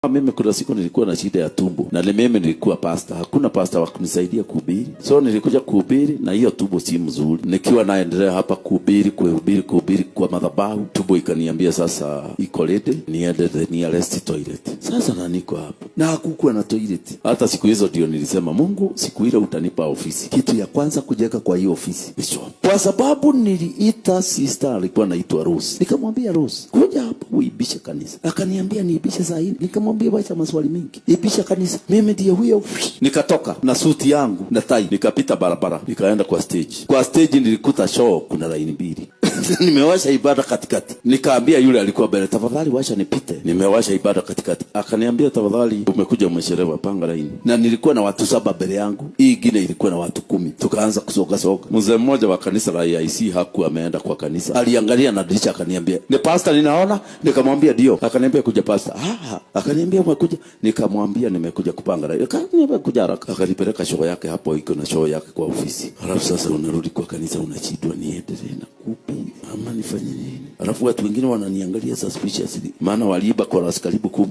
Mimi kuna siku nilikuwa na shida ya tumbo, na mimi nilikuwa pastor, hakuna pastor wa kunisaidia kuhubiri, so nilikuja kuhubiri na hiyo tumbo si mzuri. Nikiwa naendelea hapa kuhubiri, kuhubiri, kuhubiri kwa madhabahu, tumbo ikaniambia sasa iko ready, niende the nearest toilet. Sasa na niko hapa na hakukuwa na toilet. Hata siku hizo ndio nilisema, "Mungu, siku ile utanipa ofisi, kitu ya kwanza kujenga kwa hiyo ofisi ni choo," kwa sababu niliita sister alikuwa anaitwa Rose, nikamwambia, "Rose, kuja hapa uibishe kanisa." Akaniambia, "Niibishe saa hii?" Nikamwambia, "Wacha maswali mingi, ibisha kanisa." Mimi ndiye huyo. Nikatoka na suti yangu na tai, nikapita barabara, nikaenda kwa stage. Kwa stage nilikuta choo kuna laini mbili. Nimewasha ibada katikati, nikaambia yule alikuwa mbele, "Tafadhali washa nipite, nimewasha ibada katikati." Akaniambia, "Tafadhali, umekuja umechelewa, panga laini." Na nilikuwa na watu saba mbele yangu, hii ingine ilikuwa na watu 10. Tukaanza kusoga soga. Mzee mmoja wa kanisa la AIC hakuwa ameenda kwa kanisa, aliangalia na dirisha akaniambia, "Ni pastor ninaona?" Nikamwambia, "Ndio." Akaniambia, "Kuja pastor." Ah, akaniambia, "Umekuja?" Nikamwambia, "Nimekuja kupanga laini." Akaniambia, "Kuja haraka." Akanipeleka choo yake hapo, iko na choo yake kwa ofisi. Alafu sasa unarudi kwa kanisa unashindwa, niendelee na kuhubiri ama nifanye nini? Alafu watu wengine wananiangalia suspiciously, maana waliimba chorus karibu 10.